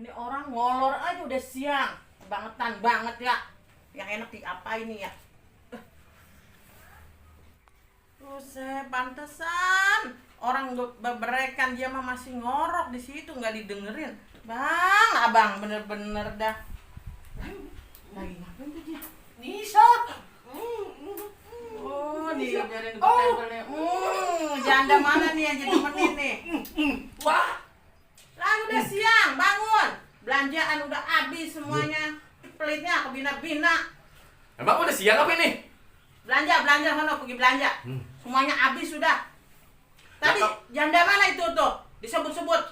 Ini orang ngolor aja udah siang. Bangetan banget ya. Yang enak diapain nih ya? Buset, pantesan orang beberekan dia mah masih ngorok di situ nggak didengerin. Bang, abang bener-bener dah. Lagi ngapain tuh dia? Nisa. Oh, nih biarin tempelnya. Janda mana nih yang jadi temenin nih? Wah. Lah udah siang, bangun. Belanjaan udah habis semuanya. Pelitnya kebina-bina. Emang udah siang apa ini? Belanja sono pergi belanja. Semuanya habis sudah. Tadi janda mana itu tuh? Disebut-sebut.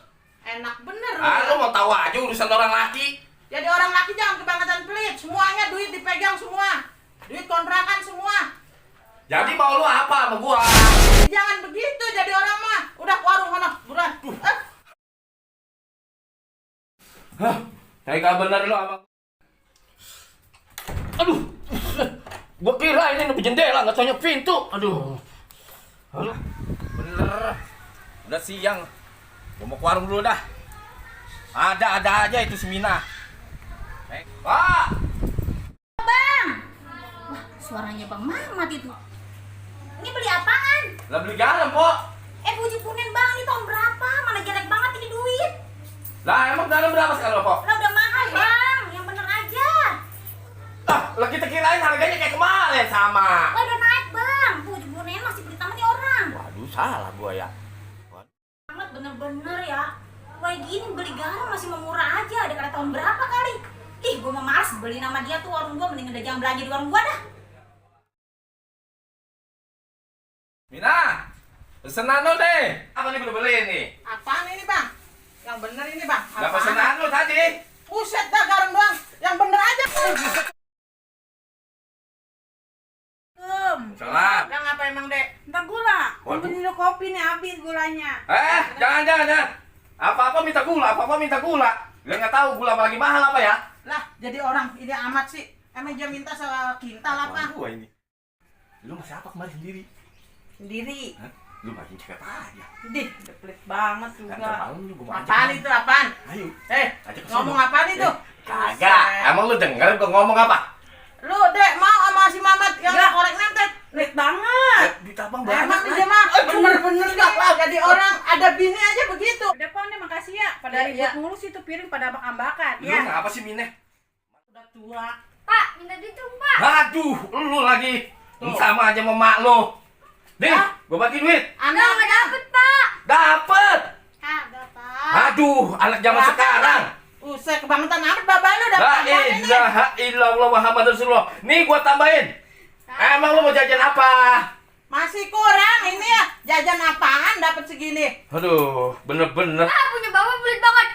Enak bener. Lu mau tahu aja urusan orang laki. Jadi orang laki jangan kebangetan pelit. Semuanya duit dipegang semua. Duit kontrakan semua. Jadi mau lu apa sama gua? Jangan begitu jadi orang mah. Udah ke warung sono, buruan. Hah? Kayak bener lu sama. Aduh. Gua kira ini lebih jendela, nggak taunya pintu. Aduh. Bener. Udah siang. Gua mau ke warung dulu dah. Ada aja itu si Mina. Pak. Bang, wah suaranya Bang Mamat itu. Ini beli apaan? Lah beli garam, Pok. Puji punen bang, ini tahun berapa? Mana jelek banget ini duit. Lah emang garam berapa sekarang, Pok? Lah udah mahal bang, yang bener aja. Lah kita kirain harganya kayak kemarin sama. Lah udah naik bang, puji punen masih beli tamannya orang. Waduh, salah gua ya. Mamat bener-bener ya. Kayak gini beli garam masih mau murah aja, ada kata tahun berapa kali. Ih, gua mau males beli nama dia tuh warung gua, mending udah jangan belanja di warung gua dah. Mina, pesenan lu deh. Apa nih udah beli nih? Apaan ini bang? Yang bener ini bang? Lah Apaan? pesenan lu tadi. Buset dah garam doang. Yang bener aja. Salam. Yang apa emang dek? Minta gula. Waduh. Beli lo kopi nih habis gulanya. Jangan. Apa-apa minta gula. Dia nggak tahu gula lagi mahal apa ya? Lah jadi orang ini amat sih. Emang dia minta sekintal apa? Gua ini. Lu masih apa kemarin sendiri? Sendiri. Hah? Lu makin cepet aja. Dih, udah pelit banget Ntar juga. malam lu gua mau ajak Apaan main. itu apaan? Ayo. Eh, Ajak ke ngomong sono. apaan itu? Kagak. Buset. Emang lu denger gua ngomong apa? Lu dek mau sama si Mamat yang Ya. korek nentet? Pelit banget. Ditabang Emang dia mah bener-bener gak lah. Jadi orang ada bini aja begitu. Udah Pak, nih makasih ya. Pada Ya, ribut ya. mulu sih tuh piring pada ambak-ambakan Lu ya. ngapa sih Mineh? Udah tua. Pak, minta duit dong pak. Aduh, lu lagi. Sama aja sama mak lu. Nih, Hah? gua bagi duit. Nggak dapet pak. Dapet. Kagak pak. Aduh, anak zaman Berapa, sekarang. Usai kebangetan amat bapak lu udah La apaan ini? ilaha illallah Muhammad Rasulullah. Nih gua tambahin. Emang lu mau jajan apa? Masih kurang ini ya. Jajan apaan dapat segini? Aduh, bener-bener. Punya bapak pelit banget.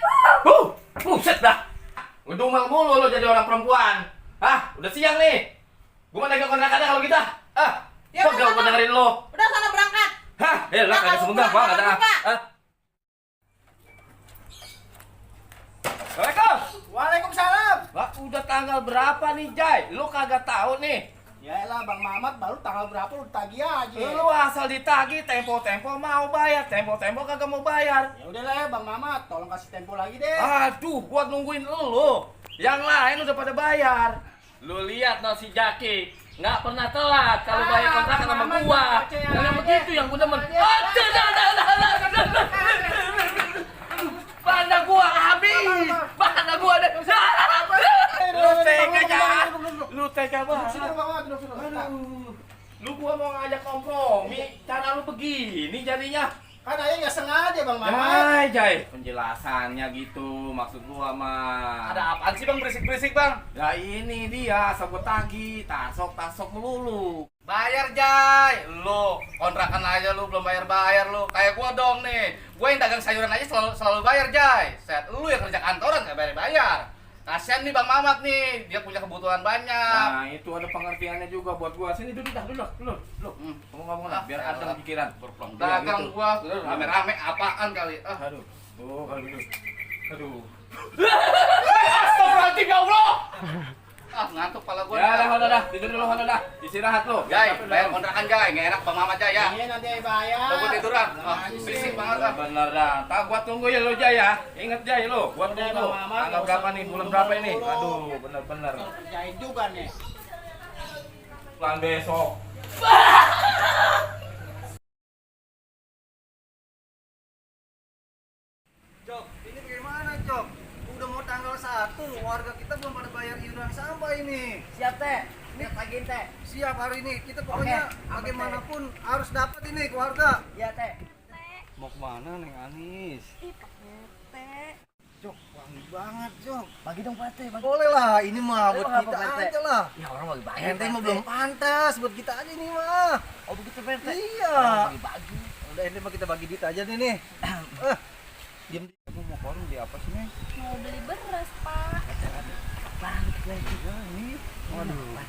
Buset dah. Ngedumel mulu lu jadi orang perempuan. Hah, udah siang nih. Gua mau naik kontrakannya kalau kita. Ya Pegel udah, gua dengerin lu. Udah sana berangkat. Hah, lah kagak sebentar gua enggak ada. Hah? Assalamualaikum. Waalaikumsalam. Lah, udah tanggal berapa nih, Jai? Lu kagak tahu nih. Yaelah Bang Mamat baru tanggal berapa lu tagih aja. Lu asal ditagih tempo-tempo mau bayar, tempo-tempo kagak mau bayar. Ya udahlah ya Bang Mamat, tolong kasih tempo lagi deh. Aduh, gua nungguin lu. Yang lain udah pada bayar. Lu lihat no si Jaki, nggak pernah telat kalau bayar kontrakan sama Mama gua. jangan percaya Yang aja. begitu yang gua demen. Banda gua habis. Banda gua ada. Lu tega jahat. Lu tega Duduk sini banget. Bang Mamat, duduk sini. Aduh. Lu gua mau ngajak kompromi, cara lu begini jadinya. Kan Ayah nggak sengaja Bang Mamat. Jai, penjelasannya gitu, maksud gua mah. Ada apaan sih bang berisik-berisik bang? Ya ini dia, sabut tagi, tasok melulu. Bayar Jai, lu kontrakan aja lu belum bayar lu. Kayak gua dong nih, gua yang dagang sayuran aja selalu bayar Jai. Set, lu yang kerja kantoran nggak bayar. Kasian nih Bang Mamat nih, dia punya kebutuhan banyak. Nah itu ada pengertiannya juga buat gua. Sini duduk dah, duduk. Ngomong-ngomong lah, biar adem pikiran. Dagang gitu. gua rame-rame apaan kali? Aduh, kalau duduk. Aduh. Astagfirullahaladzim ya Allah. Ah, ngantuk pala gua. Ya udah, tidur dulu dah. Istirahat lu. Jai, bayar kontrakan Jai, nggak enak Bang Mamat Jai ya. Iya nanti bayar. Udah gua tiduran. Ah, berisik banget ah. Bener dah. Tak gua tunggu ya lu Jai ya. Ingat Jai lu, gua Udah, tunggu. Bang Mamat, Tanggal nggak berapa usah nih? Bulan buru-buru. berapa ini? Aduh, bener-bener. Kerjain juga nih. Bulan besok. Cok, ini bagaimana Cok? Udah mau tanggal 1, warga kita belum pada bayar iuran sampah ini. Siap teh. Lihat lagi teh. Siap hari ini, kita pokoknya Oke, bagaimanapun harus dapat ini keluarga. Iya teh. Mau kemana Neng Anis? Cok, wangi banget Cok. Bagi dong Pak teh. Boleh lah, ini mah buat Apa, kita Pak RT? aja lah. Ya orang bagi bagi. Ente mah belum pantas, buat kita aja nih mah. Oh begitu Pak teh. Iya. Bagi bagi. Udah ente mah kita bagi duit aja nih nih. Diam. Aku mau ke warung beli apa sih Neng? Mau beli beras, Pak. Banget lagi. Ini, waduh.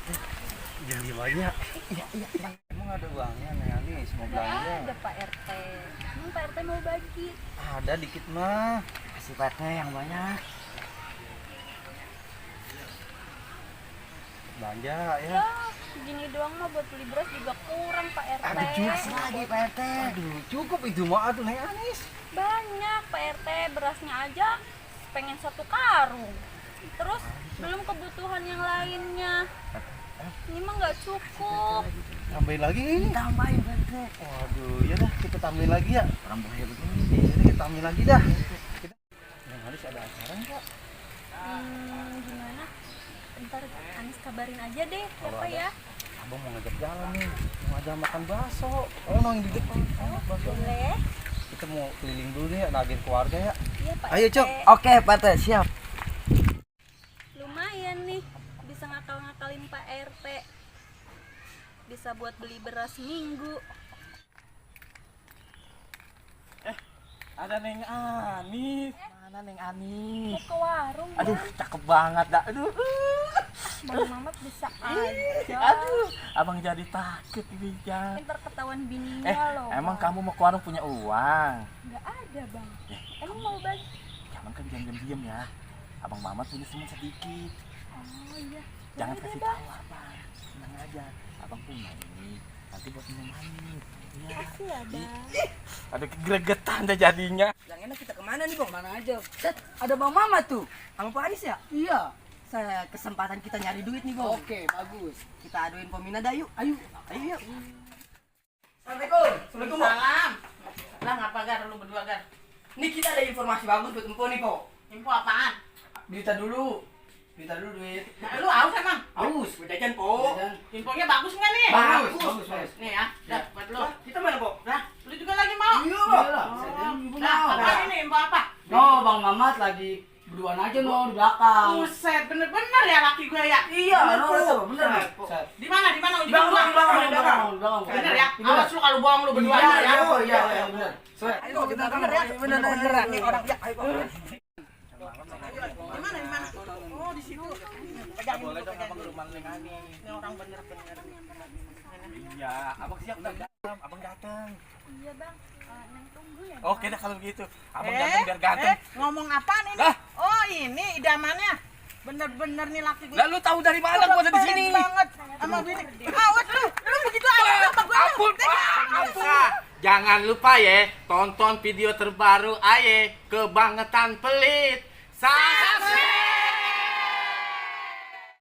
Jangan diem aja. Iya iya Bang. Emang ada uangnya Neng Anis mau Nggak belanja? ada Pak RT. Emang Pak RT mau bagi? Ada dikit mah. Kasih Pak teh yang banyak. Belanja ya. Ya, gini doang mah buat beli beras juga kurang Pak RT. Ada juga Kasih lagi Pak RT. Aduh, cukup itu mah tuh Neng Anis. Banyak Pak RT, berasnya aja pengen 1 karung. Terus belum kebutuhan yang lainnya. Ini mah nggak cukup. Tambahin lagi ini. Tambahin Pak RT. Waduh, ya dah kita tambahin lagi ya. Orang bahaya begini. Iya, kita tambahin lagi dah. Kita Neng Anis ada acara enggak? Gimana? Ntar Anis kabarin aja deh, ya Kalau Pak ada. ya. Abang mau ngajak jalan nih. Mau ngajak makan bakso. Oh, no, yang di depan. Enak bakso. Boleh? Kita mau keliling dulu nih, nagih keluarga ya. Iya Pak Ayo, RT. Cok. Oke Pak teh siap. Lumayan nih, bisa ngakal-ngakalin Pak RT. Bisa buat beli beras minggu. Ada Neng Anis. Mana Neng Mau Anis? ke warung Aduh, ya. cakep banget dah. Aduh. Bang Mamat bisa aja. Aduh, abang jadi takut nih, Jang. Ntar ketahuan bininya loh. Emang Bang. kamu mau ke warung punya uang? Nggak ada Bang. Emang mau bagi? Jangan kan jangan diam ya. Abang Mamat punya semen sedikit. Oh iya. Jangan Boleh kasih deh, Bang. tahu abang. Tenang aja. Abang punya ini. Nanti buat minum manis. Iya. Kasih ya Bang. Ada kegregetan dah jadinya. Yang enak kita kemana nih Bang? Mana aja. Set, ada Bang Mama tuh. Sama Pak Anis ya? Iya. Saya kesempatan kita nyari duit nih Bang. Oke, bagus. Kita aduin peminat dah yuk. Ayo. Ayo yuk. Assalamualaikum. Salam. Lah ngapa Gar lu berdua Gar? Nih kita ada informasi bagus buat Empo nih Po. Info apaan? Berita dulu duit. Nah, lu aus emang? Aus, jajan Po. Infonya bagus nggak nih? Bagus. Nih ya, dah buat lu. Kita mana Po? Lah, lu juga lagi mau? Iya. Nah, apa ini info apa? No, Bang Mamat lagi berduaan aja no di belakang. Buset, bener-bener ya laki gue ya? Iya, bener. Di mana ujung Bang, gua? belakang. Bener ya? Awas lu kalau bohong lu berdua ya. Iya, bener. Ayo, kita bener ya? Bener nih orang ya. Ayo. Di mana? Oh, di situ. Pegang Boleh dulu, dong pegang abang dulu. rumah Neng Anis. Ini orang bener-bener. Iya, abang siap datang. Abang datang. Iya Bang. Neng tunggu ya. Oke dah kalau begitu. Abang datang biar ganteng. Ngomong apaan ini? Lah. Oh, ini idamannya. Bener-bener nih laki gue. Lalu tahu dari mana gua ada di sini? Keren banget sama bini. Awas lu begitu aja sama gue. Ampun, Pak. Jangan lupa ya, tonton video terbaru Aye Kebangetan Pelit. Subscribe.